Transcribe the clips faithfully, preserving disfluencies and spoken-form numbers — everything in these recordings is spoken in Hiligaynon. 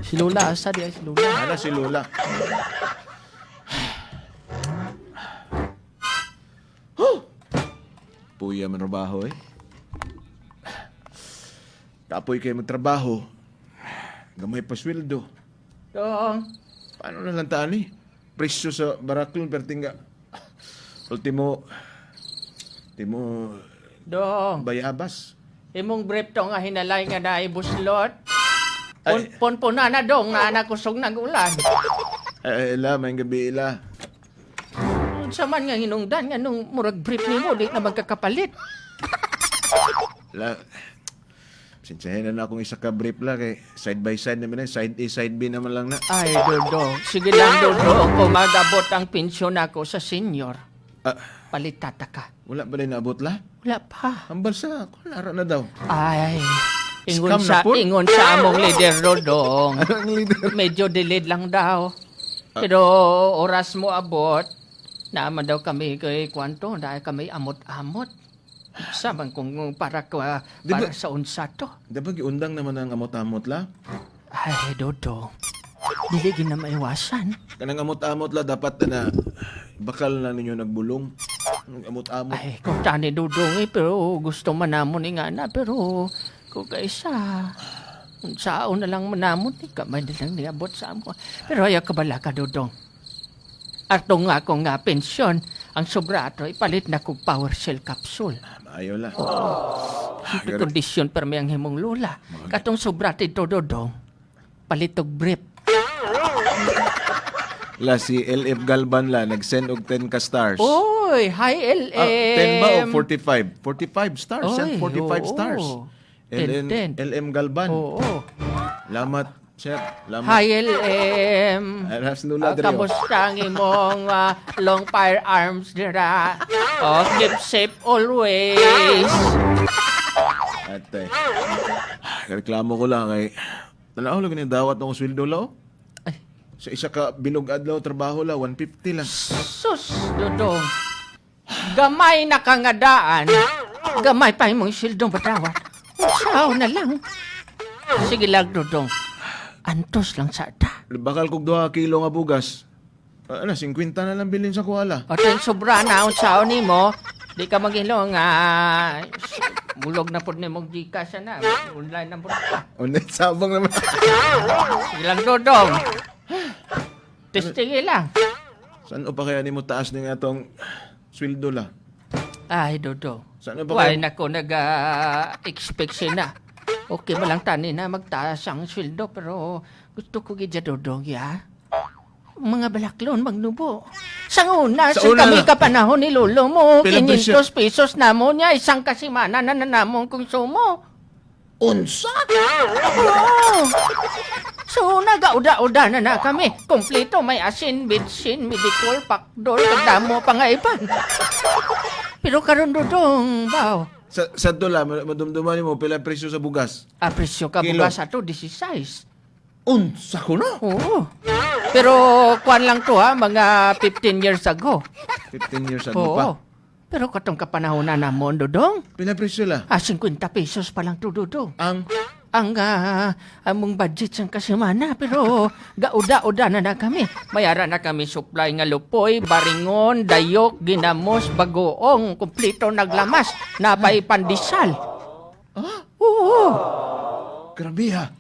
Si Lola, asa di ay si Lola? Ana si Lola. Huh! Puya man trabaho, eh. Kapoy kay magtrabaho. Gamay pa sweldo. Dong. Paano na lang tani? Presyo sa baraklon, pero tingga. Ultimo, ultimo, Dong. Bayabas. Imong brief to nga hinalay nga naay buslot. Ay. Pon-, ponpona na, Dong, na nakusog nag-ulan. Ay, ay, ila, may gabi, ila. Unsa man nga hinungdan nga nung murag brief nimo, di na magkakapalit? La, sensyahin na na akong isa ka brief la, kay side by side naman na, side A, side B naman lang na. Ay, Dodong. Sige lang, Dodong. Kung mag-abot ang pensyon ako sa senior, Ah. Palitata ka. Wala ba na naabot la? Wala pa. Hambal sa, kung nara na daw. Ay, ingon Scam na sa, pod? Ingon sa among leader, Dodong. Ano ang leader? Medyo delayed lang daw. Ah. Pero oras mo abot, naman daw kami kay kwanto, dahil kami amot-amot. Sa man kung para ka, Di ba para sa unsa to? Di ba giundang naman ang amot-amot la? Ay, Dodong. Dili gid na maiwasan. Kanang amot-amot la, dapat na bakal na ninyo nagbulong. Ang amot-amot. Ay, kung tani, Dodong, eh, pero gusto man namon ni ngana, pero kung kaisa, unsaon na lang man namon, eh, kamay na lang niabot sa amo. Pero ayaw kabalaka, Dodong. Ato nga ako nga pensyon, ang sobra ato, ipalit na kog Power Cell capsule. Ah, maayo la. Siyempre, kondisyon permi ang himong lola. Mga Katong sobra, Tito Dodong, palit og brief. La, si L F Galban la, nag-send og ten ka stars. Oy, hi, L M. Ah, ten ba o forty-five? Forty-five stars. Send Oy, forty-five oo. stars. L M, Ten, ten. L M Galban. Oo. Salamat, sir. Salamat. Hi, L M. Alas Lola Ah, Drio. Kamusta ang imong, ah, long firearms dira? Oh, keep safe always. Ate. Reklamo ko lang kay tanaw lang ni dawat akong sweldo, lo. Ay. Sa isa ka bilog adlaw trabaho la, one fifty lang. Sus, Dodong. Gamay na ka nga daan. Gamay pa imong sweldo madawat. Unsaon na lang. Sige lang, Dodong. Antos lang sa ta. Bakal kog duha ka kilo nga bugas. Ah, ano, singkwenta na lang bilin sa kuwala. O, ten sobra na, unsaon nimo? Di ka maghilo nga bulog na pud nimong Gcash na. Online na pud ka. Online sabang naman. Sige lang, Dodong. Testingi lang. San-o pa kaya nimo taas ning atong sweldo la? Ay, Dodong. San-o pa Why kaya nako nag-expect sina? Okay man lang tani na magtaas ang sweldo, pero gusto ko gid ya, Dodong, ya. Mga balaklon, magnubo. Sang una, Sa sang una kami na. Kapanahon ni Lolo mo, Pila presyo? Quinientos pesos namo niya, isang kasimana na, na namong konsumo. Unsa? Oo. So, nagauda-uda na na kami. Kompleto, may asin, bitsin, medicol, pakdol, kag damo pa nga iban. Pero karon, Dodong, baw. Sa, sa dola, ma-, madumduman mo, pila presyo sa bugas? Ah, presyo ka Kilo. Bugas ato, dieciséis. Unsa ko na? Oo. Pero, kuwan lang to, ha, mga fifteen years ago. Fifteen years ago Oo. pa? Pero katong kapanahon na namon, Dodong. Pila presyo la? Ah, singkwenta pesos pa lang to, Dodong. Ang? Ang, ah, among budget sang kasimana, pero gauda-uda na na kami. May ara na kami supply nga lupoy, baringon, dayok, ginamos, bagoong, kompleto naglamas, napay pandesal. Ah? Oo. Grabe, ha?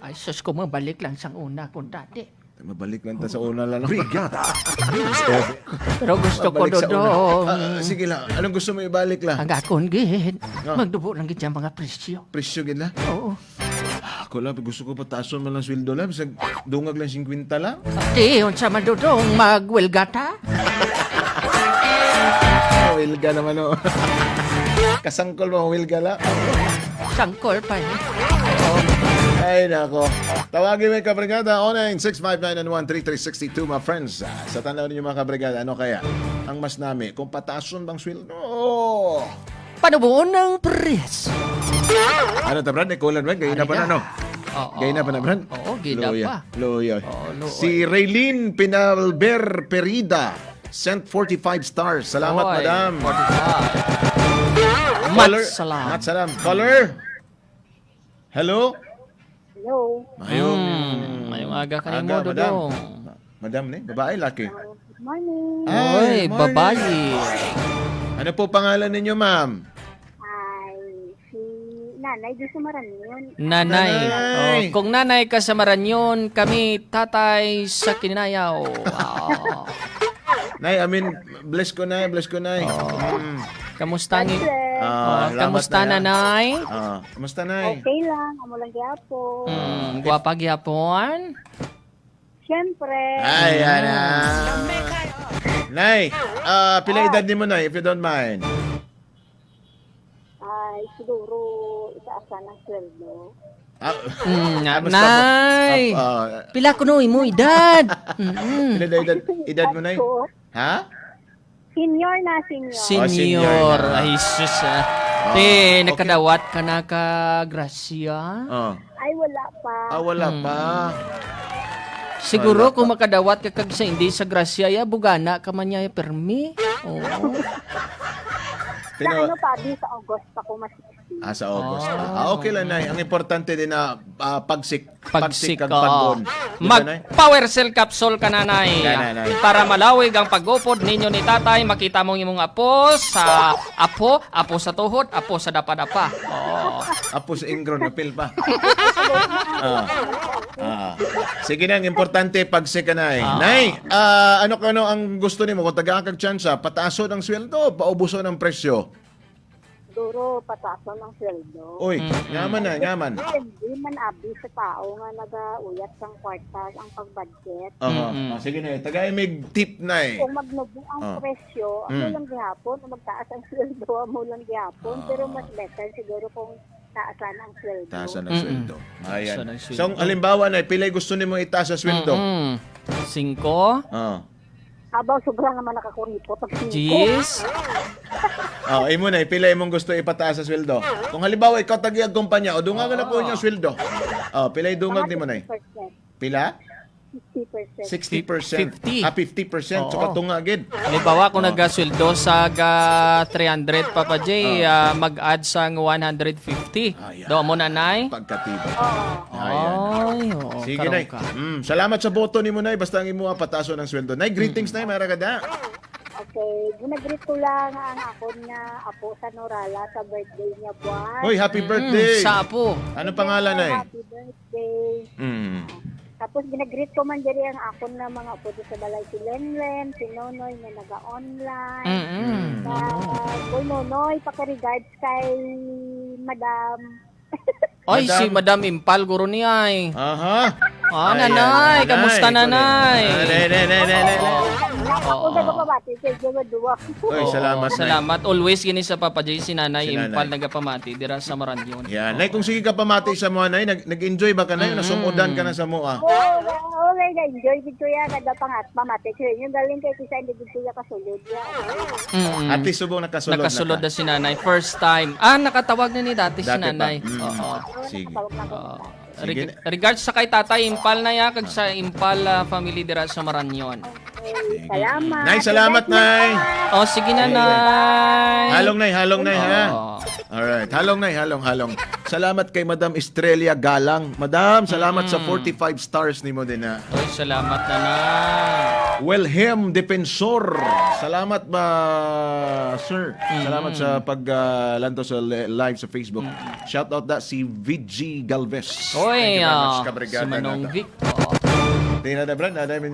Ay, sus, kung mabalik lang sang una, kung dati. Mabalik lang ta sa una lang, no? Brigada News F M. Pero gusto ko, Mabalik sa una. Dodong. Ah, sige lang. Anong gusto mo ibalik lang? Ang akon gid. Ah. Magdubo lang gid ang mga presyo. Presyo gid lang? Oo. Ah, ako lang, gusto ko pataason man lang sweldo lang. Bisag dungag lang singkwenta lang. Di, unsa man, Dodong, magwelga ta? Welga naman, oh. Kasangkol mo, welga lang. Sangkol pa, eh. Ay, nako. Tawagin mo yung kabrigada, oh nine six five nine nine one three three six two, my friends. Ah, sa tanaw ninyo, mga kabrigada, ano kaya ang mas nami? Kung patason bang sweldo? Oh. Panubuon ng pres. Ano ta, Brad? Ikulan, Brad? Gaya na pa na, no? Oo. Gaya na pa na, Brad? Oo, gaya na Luya. Pa. Luya. Oo, luya. Si Raylene Pinalber Perida sent forty-five stars. Salamat, Oy, madam. Forty-five. Caller? Mat salam. Mat salam. Caller? Hello? Hello. Maayong, Hmm. Aga kanimo, Aga, madam. Dodong. Madam ni? Babae, laki? Good morning. Ay, Oy, morning. Babayi. Ano po pangalan ninyo, ma'am? Ay, si Nanay di sa Maranyon. Nanay. Nanay. Oh, kung nanay ka sa Maranyon, kami tatay sa Kinayaw. Oh. Nay, I mean, bless ko, Nay. Bless ko, Nay. Oh. Mm. Kamusta God ni-, bless. Ah, oh, salamat, kamusta, Nay, ah. Nanay? Ah, kamusta, Nay? Okay lang. Amo lang gyapon. Mm, gwapa gyapon. Siyempre. Ay, yan na. Mm. Nay, ah, pila Oh. edad nimo, Nay, if you don't mind? Ay, siguro, itaas na ng sweldo. Ah, Mm, nga, kamusta po? Nay. Ah, ah. Pila kuno imo edad? Mm-mm. Pila na edad, edad mo, Nay? Ako? Ha? Senior na, senior. Oh, senior Senior. Na. Ay, sus, ah. Oh, Te, okay. Nakadawat ka na ka grasya? Oh. Ay, wala pa. Ah, wala Hmm. pa. Siguro Wala kung pa. makadawat ka kag sa hindi sa grasya, ya, bugana ka man niya, permi. Oo. Sa Pero ano pa, di sa August pa ko mas Ah, sa August. Ah. Ah, okay lang, Nay. Ang importante din na, ah, pagsik-, Pagsik, pagsik kag oo. paggon. Di ba, Nay? Mag-Power Cell capsule ka, Nanay. Yan, Nanay. Para malawig ang pag-upod ninyo ni Tatay, makita mo ang imong apo sa apo, apo sa tuhod, apo sa dapa-dapa. Oo. Apo sa ingron, apil pa. Ah. Ah. Sige na, ang importante, pagsik ka, Nay. Ah. Nay, ah, ano kano ang gusto nimo? Kung tagaan kag tsansa, pataason ang sweldo, paubuson ang presyo? Siguro, pataason ang sweldo. Uy, Mm-mm. nga man na, nga man. Depende man abi sa tao nga nagauyat sang kwarta ang pag-budget. Aha. Mm-mm. Ah, sige na, tagay mig tip, Nay. Kung magnubo ang Ah. presyo, amo Mm. lang gihapon, kung magtaas ang sweldo, amo lang gihapon. Ah. Pero mas better siguro kung taasan ang sweldo. Taasan ang Mm-mm. sweldo. Ayan. Taasan ang So, sweldo. halimbawa, Nay, pilay gusto nimo itaas sa sweldo? Mm-mm. Singko? Ah. Abaw, sobra naman nakakuripot ang singko. Jeez. Oh, imo na, pila imong gusto ipataas sa sweldo? Kung halimbawa, ikaw tagi ang kumpanya, o dungagan ako Oo. inyong sweldo. Oh, pila idungag Mga nimo, Nay? fifty percent. Pila? Fifty percent. Sixty percent. Fifty. Ah, fifty percent. So, Oo. katunga gid. Halimbawa, kung Oh. nagasweldo sa ga three hundred, Papa J, Oh. ah, mag-add sang one hundred fifty. Ah, yeah. Do mo na, Nay? Pagkatiba. Oo. Ayan. Ay, oo, Sige, karon Nay. ka. Mm, salamat sa boto nimo, Nay. Basta ang imo, ah, patason ang sweldo. Nay, greetings, Mm. Nay. Mara ka da. Okay, ginagreet ko lang ang akon nga apo sa Norala sa birthday niya buwan. Hoy, happy Mm, birthday. Sa apo. Ano pangalan, Nay? Happy birthday. Mm. Tapos ginagreet ko man diri ang akon nga mga apo sa balay, si Lenlen, si Nonoy nga naga-online. Mm-mm. Mm. Sa Boy Nonoy, paki-regards kay Madam Ay, si Madam. Madam Impal, guro niya, eh. Aha. Ah, Ay, Nanay, ay, kamusta, Nanay, Nanay? Ah, ne, ne, ne, ne, ne, ne. Ako Oo. nagapamati sa inyo nga duwa. Oy, Oo, salamat, Nay. salamat. Always gini sa Papa J, si Nanay Si Impal Nanay. nagapamati dira sa Maranyon. Yan. Nay, Oo. kung sige ka pamati sa mga, Nay, nag-, nag-enjoy ba ka, Nay? Mm. Nasumudan ka na sa mga? Oo, oo, Nay, na-enjoy gid ko yan. Kada pangat, pamati ko yun. Yung galing kay Tisa, hindi gid ko yan kasulod yan. Mm. At least subong nakasulod na Nakasulod ka. na si Nanay. First time. Ah, nakatawag na ni dati si Dati pa. Nanay. Mm. Oo. Sige. Tawag na ko. Oo. Sige Reg-, na. regards sa kay Tatay Impal na ya, kag sa Impal, ah, family dira sa Maranyon. Okay, Sige. salamat. Nay, salamat, Good night, Nay. Oh, sige na, Sige. Nay. Halong, Nay, halong, Nay, ha? Oo. Alright. Halong, Nay, halong, halong. Salamat kay Madam Estrella Galang. Madam, salamat sa Mm. forty-five stars nimo din, ha. Oy, salamat, Nanay. Wilhelm Defensor. Salamat ba, sir? Mm. Salamat sa pag, ah, lantaw sa li-, live sa Facebook. Mm. Shout out na si V G Galvez. Oy, Thank you very much, ah, kabrigada si Manong nato. Vic. Oo. Tira na, Brad. Ano, ano,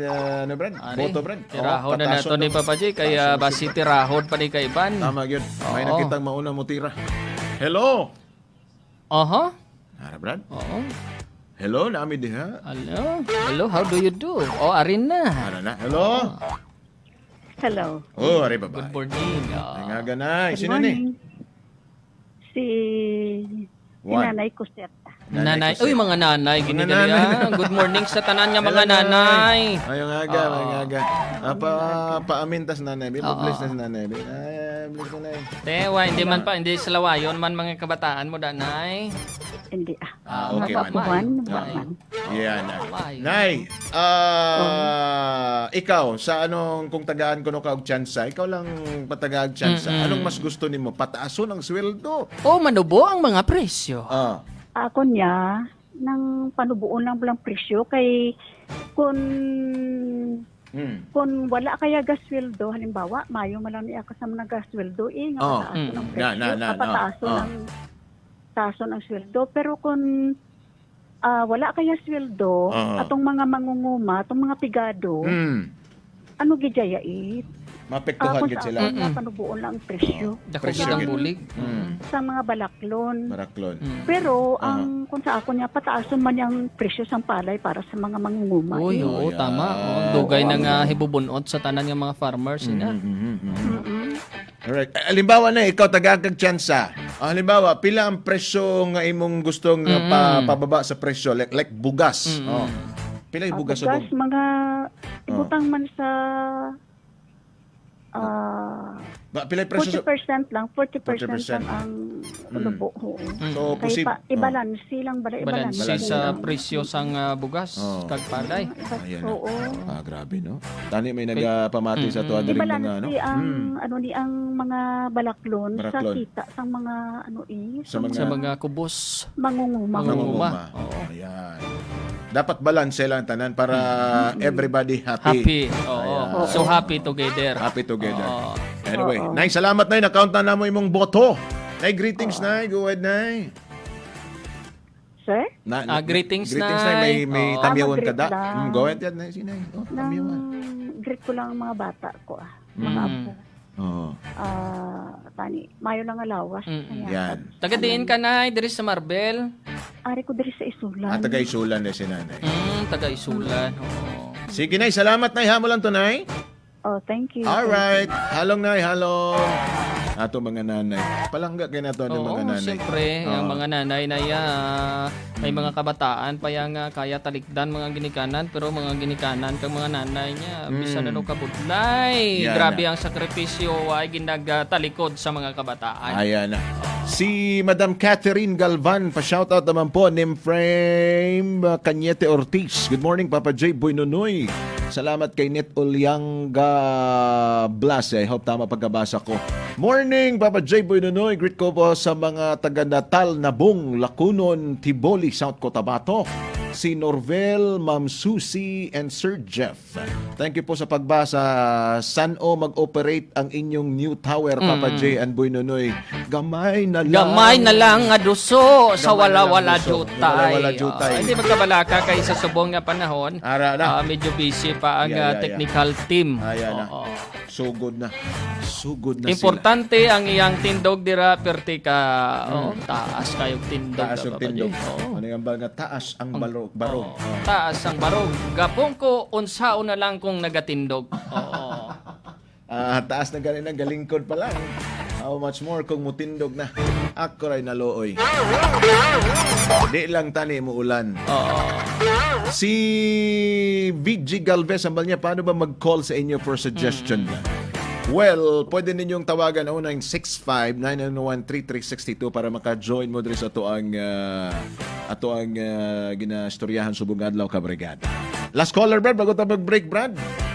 ano, Brad? Ari, Boto, Brad. tirahon Oo, na patason nato ni na. Papa J, kaya Patason na basi siya. tirahon pa ni kaiban. Tama yun. May Oo. nakitang mauna mo tira. Hello? Aha. Ara, Brad? Oo. Hello, nami diha. Hello. Hello, how do you do? Oh, arin na. Ara na. Hello? Hello. Oh, ari ba ba? Good morning. Ah. Ay, nga ganay. Good Sino ni? morning. Si, si Juan. Nanay Cosette. Nanay Nanay. Cosette. Uy, mga nanay, Mga gini dali, nanay. ah. Good morning sa tanan nga Hello, mga nanay. nanay. Mayong aga, Oo. mayong aga. Ah, pa-, paamintas nanay. Bi-, Oo. bless na si nanay. Bi-, ay, bless na nanay. Te, wa, hindi man Hello. pa, hindi sa lawayon man mga kabataan mo, da, nay. Hindi, ah. Ah, Mga okay man. kapuhan, Ay. mga man. Yan na. Why? Nay, ah, Oh. ikaw, sa anong, kung tagaan ko no ka og tsansa, ikaw lang patagaan tsansa, Mm-mm. anong mas gusto nimo? Pataason ang sweldo? O manubo ang mga presyo? Ah. Ako niya, nang panubuon lang lang presyo kay kun, Mm. kun wala kaya gasweldo, halimbawa, mayo man lang niya ka sa mga gasweldo, eh, nga Oh. pataason Mm. ang Na, na, presyo, na, ah, na. pataason Oh. ang, taason ang sweldo. Pero kun, ah, wala kaya sweldo, Ah. atong mga mangunguma, atong mga pigado, Mm. ano gid daya, eh? Maapektuhan Ah, kung gid sa sila. akon nga Mm-mm. panubuon lang ang presyo. Dako Presyo gid ang gid. bulig. Mm. Sa mga balaklon. Baraklon. Mm. Pero Aha. ang, kung sa akon niya, pataason man ang presyo sang palay para sa mga mangunguma, Uy, eh. oo, Oh, tama. yeah. Oh, dugay na nga Wow. hibubunot sa tanan nga mga farmers, ina. Mhm, mhm, mhm. Mm-mm. Alright. Eh, halimbawa na, ikaw, tagaan kag tsansa. Ah, halimbawa, pila ang presyo nga imong gusto nga pa-, Mm. pababa sa presyo? Like, like bugas. Mm. Oh. Pila yung Ah, bugas sa bugas, bong-, mga Oh. ibutang man sa, ah, Ba, pila yung presyo sa forty percent lang, forty percent forty percent. lang ang Mm. lubo, oo. Mm. So, Kay posib-, pa, oh. ibalansi lang, bala, Ibalansi ibalansi sa lang. presyo sang, ah, bugas, Oh. kag palay. Iba-, Ayan na. oo. Ah, grabe, no? Tani may Kay nagapamati sa Mm-mm. tuwa diri Ibalansi mga, ano? ang, Mm. ano ni, ang mga balaklon sa Baraklon. kita sang mga, ano, eh, Sa sa mga Sa mga mga kubos. mangunguma. Mangunguma. Mangunguma. Oo. Ayan. Dapat balanse lang tanan para Mm. everybody happy. Happy. Oo. Ayan. So happy together. Happy together. Oo. Anyway, Oo. Nay, salamat, Nay. Na-count na namo imong boto. Nay, greetings, Oo. Nay. Go ahead, Nay. Sir? Na, Ah, greetings, greetings, Nay. Nay. May, may Oo. Ah, tamyawan ka mag-greet da? lang. Mm, go ahead, yan, Nay. Si Nay. Oh, Nang tamyawan. greet ko lang ang mga bata ko, ah. Mga Mm. apo. Oo. Ah, tani, mayo lang nga lawas. Mm-mm. Ayan. Yan. Taga diin ka, Nay? Diri sa Marbel? Ari ko diri sa Isulan. Ah, taga Isulan na si Nanay. Mm, taga Isulan. Oo. Sige, Nay. Salamat, Nay. Hamo lang to, Nay. Oh, thank you. All Thank right. you. Halong, Nay. Halong. Ato mga nanay. Palangga kay nato ang Oo, mga nanay. siyempre, ang Oh. mga nanay na ya, may Mm. mga kabataan pa ya nga kaya talikdan mga ginikanan, pero mga ginikanan kang mga nanay niya, bisan Mm. ano kabudlay. Yan Grabe na. ang sakripisyo, ay ginagatalikod sa mga kabataan. Ayan na. Si Madam Catherine Galvan, pa-shoutout naman po, Nimframe, uh, Cañete Ortiz. Good morning, Papa J, Boy Nonoy. Salamat kay Net Ulianga Blase. I hope tama pagkabasa ko. Morning, Papa J, Boy Nonoy. Greet ko po sa mga taga Natal, Nabong, Lacunon, Tiboli, South Cotabato. Si Norvel, Ma'am Susie, and Sir Jeff. Thank you po sa pagbasa. San-o mag-operate ang inyong new tower, Papa Mm. J and Boy Nonoy? Gamay na lang. Gamay na lang nga duso sa Gamay na lang wala-wala duso. Jutay. Wala-wala jutay. Ah, hindi magkabalaka kay sa subong nga panahon, Ara na. ah, medyo busy pa ang, Yeah, ah, yeah, yeah. technical team. Ayan na. Oo. Sugod na. Sugod na sila. Importante ang iyang tindog dira, perti ka, oh, Mm. taas kayog tindog Taas ka, yung Papa tindog. J. Oo. Ano yung bal nga taas ang Ang balo-, barog? Oo. Taas ang barog. Gapon ko, unsaon na lang kung nagatindog. Oo. Ah, taas na gani na, galingkod pa lang. How much more kung mutindog na? Ako ray naluoy. Di lang tani mo ulan. Oo. Si V G Galvez, ang bal niya, paano ba mag-call sa inyo for suggestion? Mm. Well, pwede ninyong tawagan ang unang six five nine nine one three three six two para maka-join mo diri sa ato ang, ah, ato ang, ah, ginaistoryahan subong adlaw, kabrigada. Last caller, Brad, bago ta mag-break, Brad.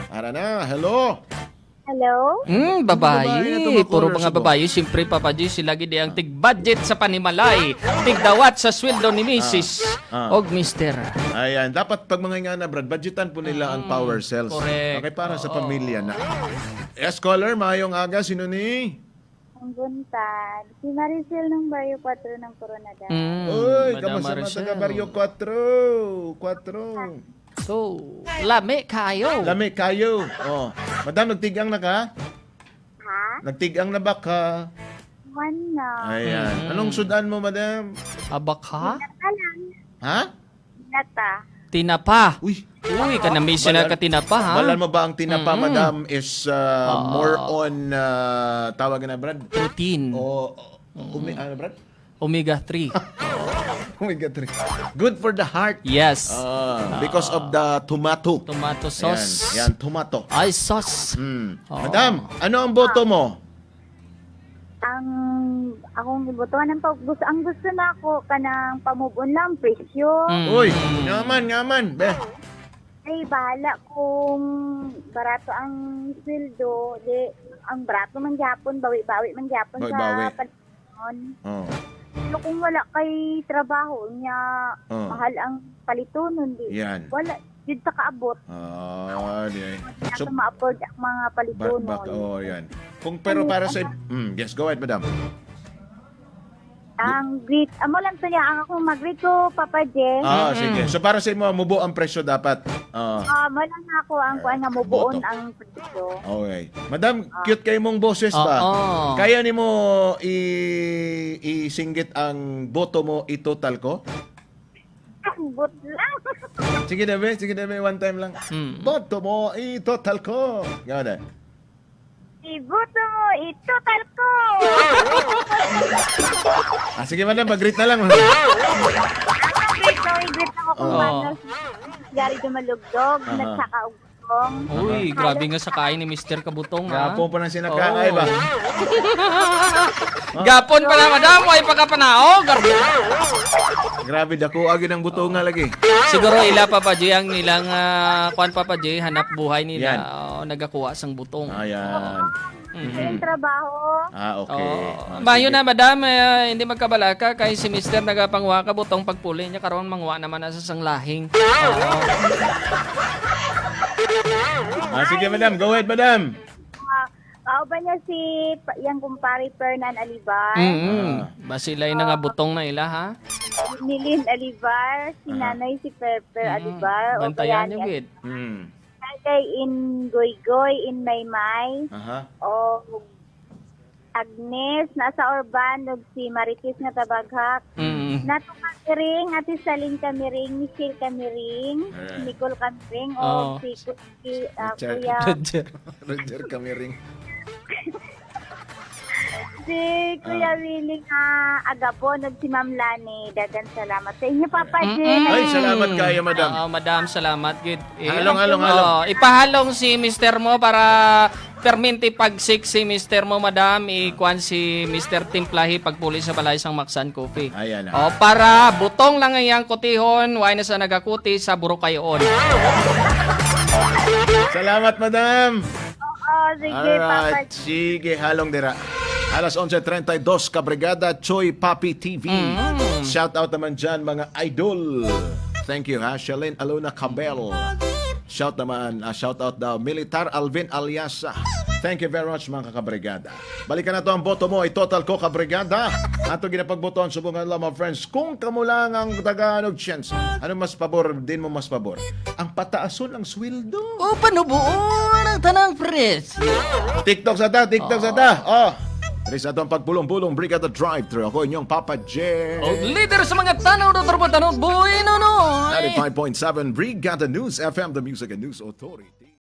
Ara na, hello. Hello? Mm, Mga babae. babae na to, mga Puro caller, mga subo. babae. Siyempre, Papa G, sila gid ang Ah. tig-budget sa panimalay. Tigdawat sa sweldo ni Misis Ah. Ah. og Mister. Ayan, dapat pag mga ingana, Brad, budgetan po nila ang Mm, power cells. correct. Okay, para sa Oo. pamilya na. Yes, caller, maayong aga. Sino ni? Ang buntag. Si Maricel ng Barrio Cuatro ng Coronadal. Mm, Uy, Madam kamusta mga Maricel. taga Barrio Cuatro? Cuatro. So, lami kayo. Lami kayo. Oh. Madam, nagtigang na ka? Ha? Nagtigang na ba ka? One na. Ayan. Mm. Anong sudan mo, madam? Abak ha? Nata lang. Ha? Nata. Tinapa. Uy. Uy, kanami siya Balan-, nagkatinapa, ha? balan mo ba ang tinapa, Mm-mm. madam, is, uh, Oo. more on, uh, tawag na, Brad? Protein. O, umi-, Mm-mm. ano, Brad? Omega three. Omega three. Good for the heart. Yes. Ah, because of the tomato. Tomato sauce. Ayan, yan, tomato. Ay, sauce. Mm. Oo. Madam, ano ang boto mo? Ang akong gibotohan, ang pag-, gusto, ang gusto nako kanang pamubon lang presyo. Mm. Uy, ngaman, ngaman, be. Ay, bahala kung barato ang sweldo, di, ang barato man gyapon, bawi-bawi man gyapon sa Bawi-bawi. pan-, on. Oh. Pero kung wala kay trabaho niya, Oh. mahal ang palitonon, di Yan. wala jud sa kaabot. Ah, di ay. Hindi So, nato ma-afford ang mga palitonon. Bak-, bak-, oh, yan. Kung, pero Ano, para sa, ano? Mm, yes, go ahead, madam. Ang greet, amo lang to niya, ang akong mag-greet ko, Papa J. Ah, Mm-mm. sige. So, para sa imo, mubo ang presyo dapat. Ah. Ah, mo lang ako ang kuan nga mubuon Boto. ang presyo. Okay. Madam, Ah. cute kay mong boses ba? Oo. Kaya nimo i-, isinggit ang boto mo, itotal ko? Ambot lang. Sige na, be. Sige na, be. One time lang. Mm. Boto mo, itotal ko. Gawin na. Iboto mo, itotal ko. Ah, sige, madam. Mag-greet na lang. Ang greet ko, i-greet ako kung Oo. ano, Gary Dumalugdog, Aha. nagsaka og butong. Uy, Aha. grabe nga sakaay ni Mister Kabutong, ha? Gapon pa lang sinakaay Oo. ba? Gapon pa lang, madam. Ay, pagkapanaog. Grabe, dako agi ng buto nga lagi. Siguro ila, Papa J, ang nilang, ah, kwan, Papa J, hanap buhay nila. Yan. Oh, nagakuha sang butong. Ayan. Mhm. Yung trabaho. Ah, okay. Oo. Ah, Mayo sige. na, madam, eh, hindi magkabalaka kay si Mister nagapangwa ka butong pagpuli niya karon mangwa naman na sa sanglahing. Oo. Ah, sige, madam. Go ahead, madam. Ah, kauban niya si pa-, yang kumpare Fernan Alibar. Mm-mm. Ah. Basi lain na nga Ah. butong na ila, ha? Nilin Alibar, si Ah. Nanay si Per, Per Mm. Alibar, o Bantayan kaya niyo, ni gid. Mm. Tatay in Goygoy, in Maymay, Aha. o Agnes, nasa Urban, ug si Marites nga Tabaghak. Mm. Nato Kamiring, Ate Salin Kamiring, Michelle Kamiring, Alright. Nicole Kamiring, o Oo. si Ku-, si, ah, Richard. Kuya Roger. Roger Kamiring. Si Kuya Ah. Willie nga Agabon ug si Ma'am Lani, daghang salamat sa inyo, Papa Mm-mm. J. Ay, salamat kayo, madam. Oo, madam, salamat gid. Eh, Halong, halong, halong. Oh, ipahalong si mister mo para perminti pagsik si mister mo, madam. Ikuan si mister Timplahi pagpuli sa balay sang Maksan Coffee. Ayan na. Oh, para butong lang iyang kutihon, wala na sa nagakuti sa Burukayon. Salamat, madam. Oo, sige, Alright. Papa. Sige, halong dira. Alas onse treinta y dos, Kabrigada, Choy Papi T V. Mm. Shout out naman dyan, mga idol. Thank you, ha. Shalene Alona Cabel. Shout naman, ah, shout out daw. Militar Alvin Aliasa. Thank you very much, mga kabrigada. Balikan nato ang boto mo, itotal ko, kabrigada. Ato ginapagbotohan subong nga, mga friends. Kung kamo lang ang tagaan og chance, ano mas pabor, din mo mas pabor? Ang pataason ang sweldo. O panubuon ang tanang presyo. TikTok sa ta, TikTok sa ta. Oh. Diri sa atong pagpulong-pulong Brigada Drive Thru. Ako inyong Papa J. O leader sa mga tanaw, Doktor Botano, Boy Nonoy. Ninety-five point seven Brigada News F M, the Music and News Authority.